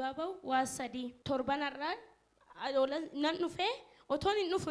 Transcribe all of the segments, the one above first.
Dhugaa ba'u waa sadii torban har'aa nan dhufe otoon hin dhufu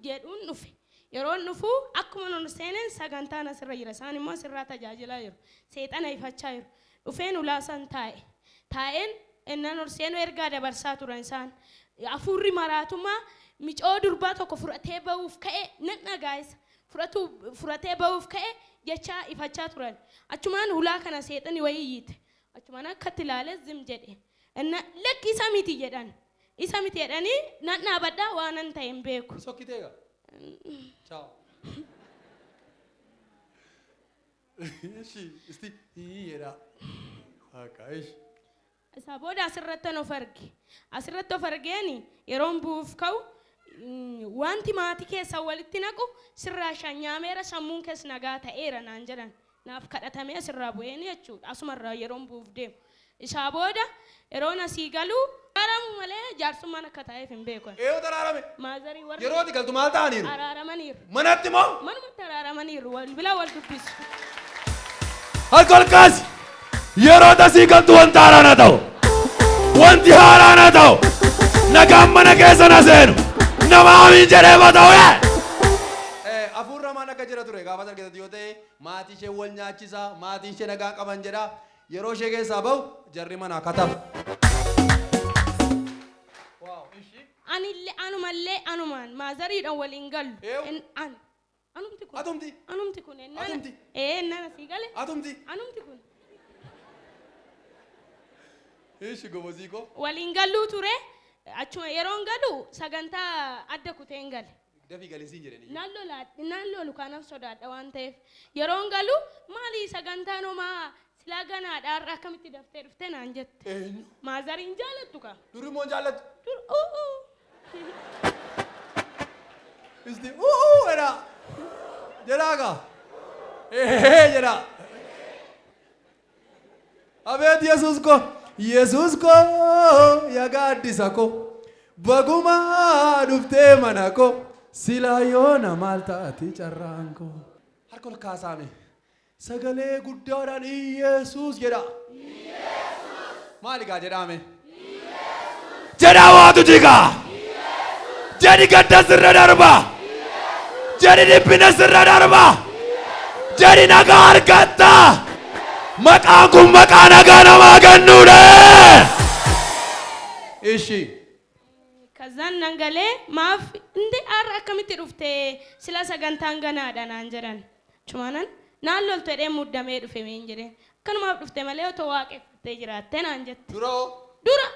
jedhuun dhufe. Yeroon dhufu akkuma nun seeneen sagantaan asirra jira. Isaan immoo asirraa tajaajilaa jiru. Seexana ifachaa jiru. Dhufeen ulaasan taa'e. Taa'een innan ol seenu ergaa dabarsaa turan isaan. Hafuurri maraatummaa micoo durbaa tokko fudhatee ba'uuf ka'e nan dhagaa'isa. Fudhatee ba'uuf ka'e jechaa ifachaa turan. Achumaan ulaa kana seexanni wayii iyyite. Achumaan akkatti ilaalee zim jedhe. Inna lakki isa miti jedhan. Isa miti jedhanii nan dhaabadhaa waanan ta'e hin beeku. Sokkitee egaa. Ciao. Ishi isti hii jedha. Akka ishi. Isaa booda asirrattan of arge. Asirratti of argeeni yeroon bu'uuf ka'u wanti maatii keessan walitti naqu sirraa shanyaameera sammuun kees nagaa ta'eera naan jedhan. Naaf kadhatamee asirraa bu'een jechuudha. Asumarraa yeroon bu'uuf deemu. Isaa booda yeroon asii galuu araaramu malee jaarsummaan akka ta'eef hin beeku. Eeyyuu araarame. Maazarii warri Yeroo ati galtu maal ta'aniiru? araaramaniiru. Manatti moo? Manumatti araaramaniiru. Wal bila wal dubbisu. Harka ol kaasi. Yeroo tasii galtu wanta haaraan haa ta'u. Wanti haaraan haa ta'u. Nagaan mana keessa na seenu. Nama amiin jedhee haa ta'u. Hafuurri hamaan akka jira ture gaafa argite yoo ta'e maatii ishee wal nyaachisa maatii ishee nagaa qaban jedha yeroo ishee keessaa bahu jarri manaa kataba. Anillee anumallee anumaan maazariidhaan waliin gallu. Eew. An. Anumti kun. Atumti. Anumti kun. Atumti. Ennaan asii gale. Atumti. Anumti kun. Ishi gobozii koo. Waliin galluu ture. Achuma yeroon galu sagantaa adda kuteen gale. Dafii galisiin jedhanii. Naan lolu kanaaf sodaadha waan ta'eef. Yeroon galu maali sagantaan homaa silaa ganaadha har'a akkamitti daftee dhufte naan jette. Eenyu? Maazariin jaalattu ka. Durri immoo hin jaallattu. Dur u'uu. Isti u'uu jedha. Jedhaa kaa. Eehee jedha. Abeet Yesuus koo. Yesuus koo yaa gaaddisa koo. Bagumaa dhuftee mana koo. Silaa yoona maal taati carraan koo. Harka ol kaasaame. Sagalee guddaadhaan Iyesuus jedha. Maali gaa jedhaame? Jedhaa waatu jigaa. Jedhi gadda sirra darba. Jedhi dhiphina sirra darba. Jedhi nagaa argatta. Maqaan kun maqaa nagaa namaa kennuudha. Ishi. Kazaan nan galee maaf inde har'a akkamitti dhufte sila sagantaan ganaadha naan jedhan. Achumaanan naan loltu jedhee muddamee dhufe meen jedheen. Akkanumaaf dhufte malee otoo waaqeffattee jiraatte naan jette. Dura hoo? Dura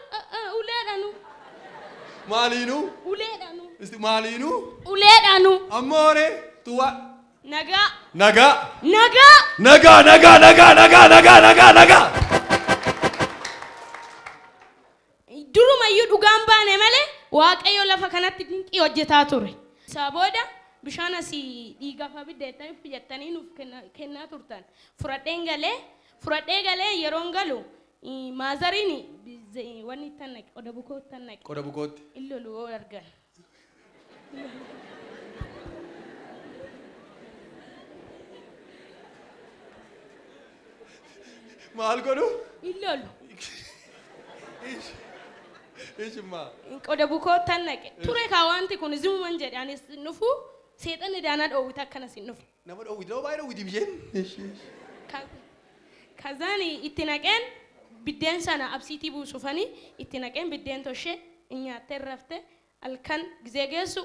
uleedhanu. Maaliinuu? Uleedhanu. Isti maaliinuu? Uleedhanu. Ammoo horee tuwaa. Nagaa. Nagaa. Nagaa. Nagaa nagaa nagaa nagaa nagaa nagaa nagaa. Durumayyuu dhugaan baane malee Waaqayyo lafa kanatti dinqii hojjetaa ture. Isaa booda bishaan asii dhiigaaf abidda jettanii jettanii nuuf kennaa turtan. Fudhadheen galee yeroon galu maazariin wanni ittan naqe qoda bukoo ittan naqe. Qoda bukootti. In lolu yoo argan. Maal godhu? In lolu. Ishimmaa. Qoda bukoo ittan naqe. Ture kaa wanti kun zimuman jedhe anis hin dhufu seexanni daanaa dhoowwite akkanas hin dhufu. Nama dhoowwiti nama baay'ee dhoowwiti isheen. Kazaan itti naqeen biddeen sana absiitii buusufanii itti naqeen biddeen toshee nyaattee rafte halkan gizee geessu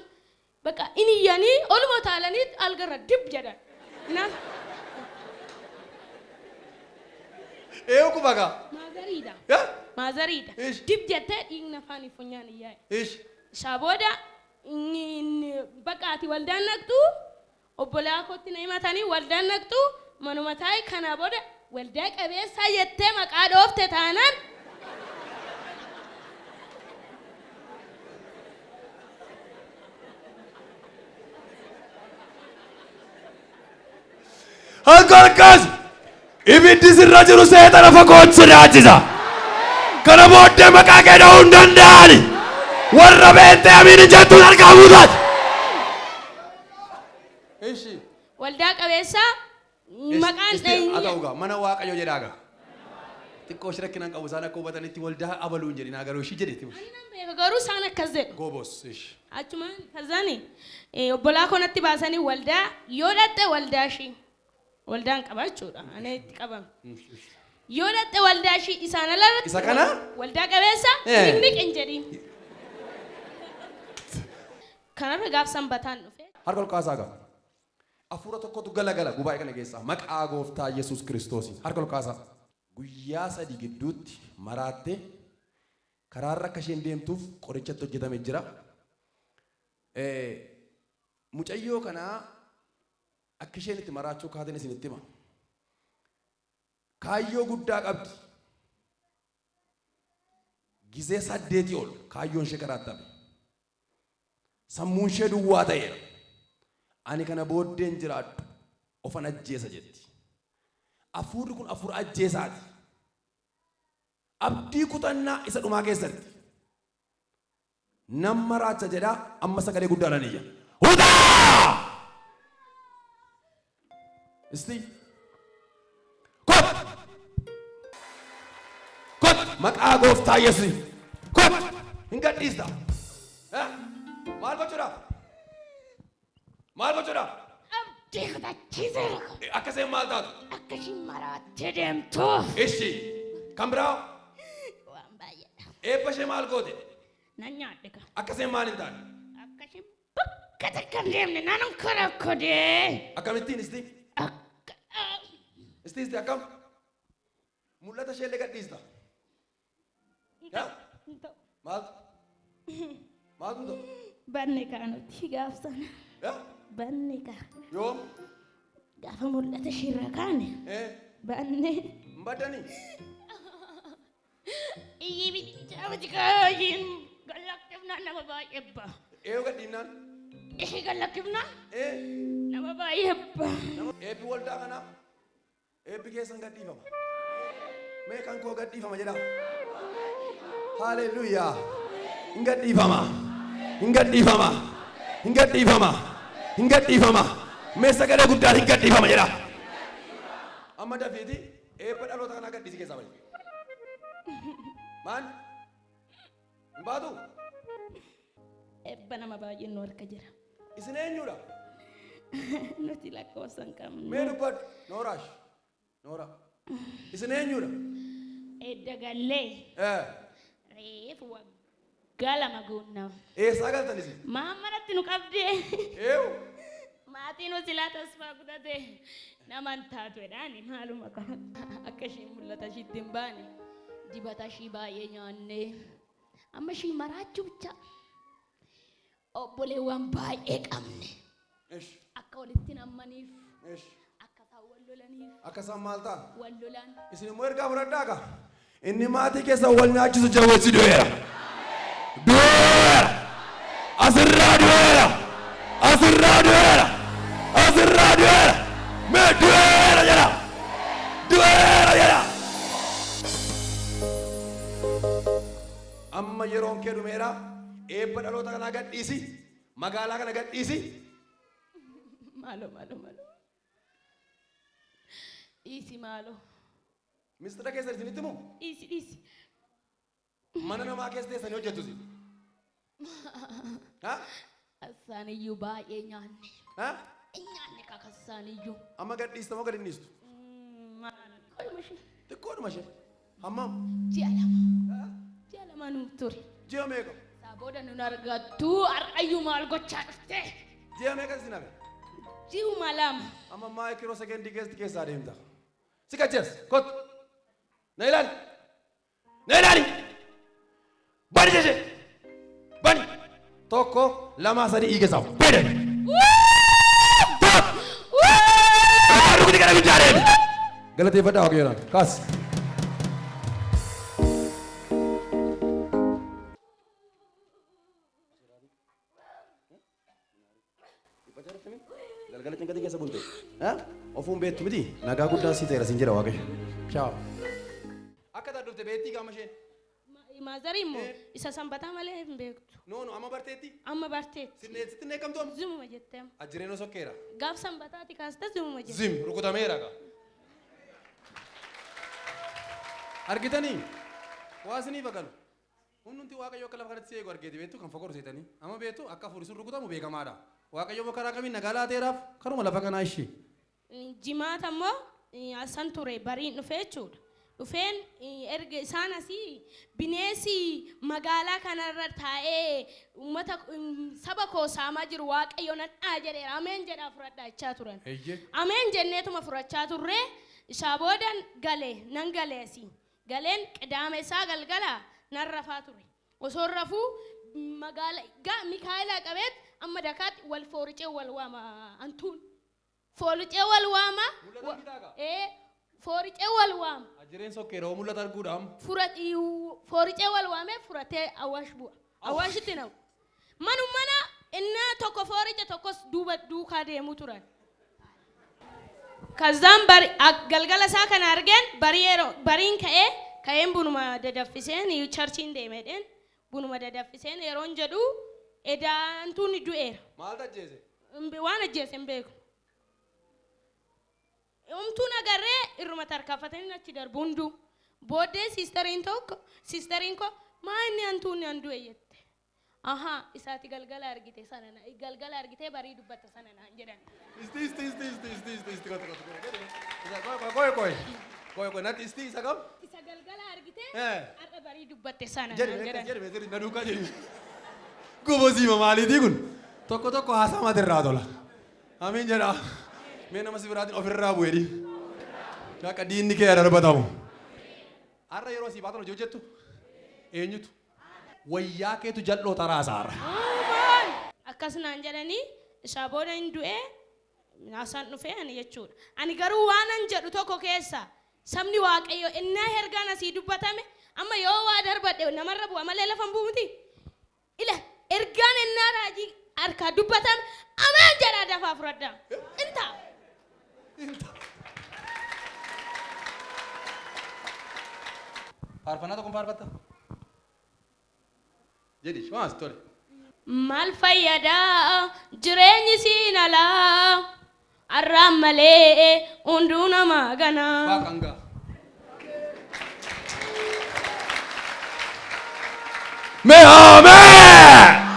bakka in iyyanii oluma taalanii algarra dib jedhan. Eeyu kufa gaa. Maazariidha. Yaa? Maazariidha. Ish. Dib jettee dhiigni afaanii funyaan iyyaa'e. Ish. Isaa booda bakka ati waldaan naqxu obbolaa kootti na himatanii waldaan naqxu manuma taa'e kana booda waldaa qabeessaa jettee maqaa dhoofte taanaan Harka ol kaasi. Ibiddi sirra jiru seexana fagootti sodaachisa. Kana booddee maqaa kee dha'uu hin danda'ani. Warra beektee amiin hin jettuun harkaa buutaati. Ishi. Waldaa qabeessaa maqaan Haa ta'u gaa mana Waaqayyoo jedhaa gaa. Xiqqoo ishee rakkinaan qabu isaan akka hubatanitti waldaa abaluu hin jedhin garuu ishii jedhetti. Ani nan beeka garuu isaan akkas jedhu. Goobos ish. Achumaan kazani obbolaa konatti baasanii waldaa yoo dhatte waldaa ishii waldaan qaba jechuudha. Ani itti qabame. Yoo dhatte waldaa ishii isaan alarratti. Isa kana? Waldaa qabeessa niqniq hin jedhin. Kanarra gaaf sanbataan dhufe. Harka ol kaasaa qaba. Afuura tokkotu galagala gubaa'ee kana keessaa maqaa gooftaa Yesuus Kiristoosiin harka ol kaasaa. Guyyaa 3 gidduutti maraattee karaarra akka isheen deemtuuf qorichatti hojjetame jira. Mucayyoo kanaa akka isheen itti maraachuu kaateen isinitti hima. Kaayyoo guddaa qabdi. Gizee 8 ol kaayyoon ishee karaatti hafe. Sammuun ishee duwwaa ta'eera. Ani kana booddeen jiraadhu ofan ajjeesa jetti. Afuurri kun afuura ajjeesaati. Abdii kutannaa isa dhumaa keessatti. Nama maraacha jedhaa amma sagalee guddaadhaan iyya. Hudaa! Isti. Kot! Kot! Maqaa gooftaa Yesuus. Kot! Hin gadhiista. Maal gochuudhaaf? Maal gochuudhaaf? Abdii kutachiiseera. Akka isheen maal taatu? Akka ishiin maraattee deemtuuf. Ishi. Kan biraa? Waan baay'eedha. Eebba ishee maal goote? Nan nyaadhe ka. Akka isheen maal hin taane? Akka isheen bakka takka hin deemne nan karakkodee. Akkamittiin isti? Akka. Isti isti akkam? Mul'ata ishee illee gadhiista. Maaltu? Maaltu ta'u? Banne kaa nuti gaaf sana. Banne kaa. Yoom? Gaafa mul'ata isheerra kaane. Banne. Hin baddanii? Iyyi bichaa miti kaayyin gallakkifnaan nama baay'ee ba'a. Eeyyuu gadhiifnaan? Ishii gallakkifnaan? Nama baay'ee ba'a. Eebbi waldaa kanaa eebbi keessan gadhiifama. Mee kan koo gadhiifama jedhaa. Haaleluyyaa. Hin gadhiifama. Hin gadhiifama. Hin gadhiifama. Hin gadhiifama. Mee sagalee guddaan hin gadhiifama jedhaa. Amma dafiiti eebba dhaloota kanaa gadhiisi keessaa bali. Maal? Hin baatu? Eebba nama baay'een nu harka jira. Isin eenyudha? Nuti lakkoofsa hin qabnu. Mee dubbadhu. Nooraash. Noora. Isin eenyudha? Edda gallee. Reefu waggaa 2 guunnama. Eessaa galtan isin? Maammanatti nu qabdee. Eewu. Maatiin hosilaa tasfaa kutate nama hin taatu jedhaani maaluma kana. Akka ishiin mul'ata ishiitti hin baane dibata ishii baay'ee nyaannee amma ishii maraachuu bicha obboleewwan baay'ee qabne. Akka walitti nammaniif. Akka isaan wal lolaniif. Akka isaan maal ta'an? Wal lolan. Isin immoo ergaa fudhadhaa kaa? Inni maatii keessa wal nyaachisu jawweessi du'eera. Du'eera. Asirraa du'eera. Asirraa du'eera. Asirraa du'eera. Mee du'eera jedha. Du'eera jedha. Amma yeroon kee dhumeera. Eebba dhaloota kanaa gadhiisi. Magaalaa kana gadhiisi. Maalo maalo maalo. Dhiisi maalo. Mistira keessa isinitti himu? Dhiisi dhiisi. Mana namaa keessa teessanii hojjettu isin. Kassaaniyyuu baay'ee nyaanne. Nyaanne kassaaniyyuu. Amma gadhiista moo gad hin dhiistu? Xiqqoodhuma ishee. Xiqqoodhuma ishee. Hammam? Ji'a 2. Ji'a 2 nuuf ture. Ji'a meeqa? Isaa booda nun argattu har'ayyuu maal gochaa dhufte? Ji'a meeqa isin hafe? Ji'uma 2. Amma maayikiroo sekendii keessatti keessaa deemta. Si qachees kottu. Na ilaali. Na ilaali. Bani jechee. Bani. 1 2 3 dhiiga isaa. Bani. Rukuti kana guddaa deemi. Galateeffadhaa Waaqayyoodhaan. Kaas. Galgala cinqatii keessa bulte. Ofuun beektu miti. Nagaa guddaa sii ta'eera siin jedha Waaqayyo. Ciao. Akka taatu dhufte beektii qaama isheen. Maazarii immoo isa sanbataa malee hin beektu. No no amma barteetti. Amma barteetti. Sitti hin eegamtu amma. Zimuma jettee. Ajireenoo sokkeera. Gaaf sanbataati kaastee zimuma jette. Zim rukutameera gaa. Argitanii? Waa isiniif haa galu. Hundumti Waaqayyo akka lafa kanatti si eegu argeeti beektu kan fagoo seetanii. Amma beektu akka hafuurri sun rukutamu beekamaadha. Waaqayyo immoo karaa kamiin nagaa laateeraaf karuma lafa kanaa ishee. Jimaata immoo asan ture bariin dhufee jechuudha. Dhufeen erga isaan asii bineensi magaalaa kanarra taa'ee uummata saba koo saamaa jiru Waaqayyo nan dhaa jedheera. Ameen jedhaa fudhadhaa jechaa turan. Eeyyee. Ameen jenneetuma fudhachaa turre isaa boodan gale nan gale asii. Galeen qidaame isaa galgala nan rafaa ture. Osoo rafuu magaala Mikaa'elaa qabeet amma dakaatti wal fooricee wal waama antuun. Fooricee wal waama. Mul'ata argitaa gaa? Ee, fooricee wal waama. Ajireen sokkeera oo mul'ata arguudha amma. Fooricee wal waamee furatee Awaash bu'a. Awaashitti naqu. Manu mana innaa tokko fooricha tokkos duuba duukaa deemuu turan. Kazzaan galgala isaa kana argeen barii yeroo bariin ka'ee ka'een bunuma dadaffiseen churchiin deemedheen bunuma dadaffiseen yeroon jedhu edaantuun du'eera. Maaltu ajjeese? Waan ajjeese hin beeku. Homtuun agarree irruma tarkaanfatanii achi darbu hunduu. Booddee siistariin tokko siistariin koo maa inni hantuunni an du'e jette. Ahaa, isaati galgala argite sana galgala argitee barii dubbatta sana naan jedhan. Isti isti isti isti isti isti isti kotu kotu kotu. Isa koy koy koy koy. Koy koy natti isti isa kam? Isa galgala argitee Eh. har'a barii dubbatte sana Jedhi naan beektas jedhan. jedhi beektas na duukaa jedhi. Gobosiima maaliitii kun? Tokko tokko haasaa matirraa tola. Amiin jedha. Mee nama si biraatiin ofirraa bu'edhi. Akka diinni kee darbatamu. Har'a yeroo asii baatan hojii hojjettu eenyutu? Wayyaa keetu jal'oo taraasa har'a. Uumaan! Akkas naan jedhanii isaa booda hin du'ee haasaan dhufee ani jechuudha. Ani garuu waanan jedhu tokko keessa sabni Waaqayyo innaa hergaan asii dubbatame amma yoo waa darbadhe namarra bu'a malee lafa hin bu'u miti. Ila ergaan innaa raajii harkaa dubbatame ameen jedhaa dafaa fudhadhaa. Intaa. Faarfannaa tokko faarfatta? Jedhi waan tole. Maal fayyadaa jireenyi siin alaa arraan malee hunduu nama ganaa. Waaqaan gaa. Mee ameen!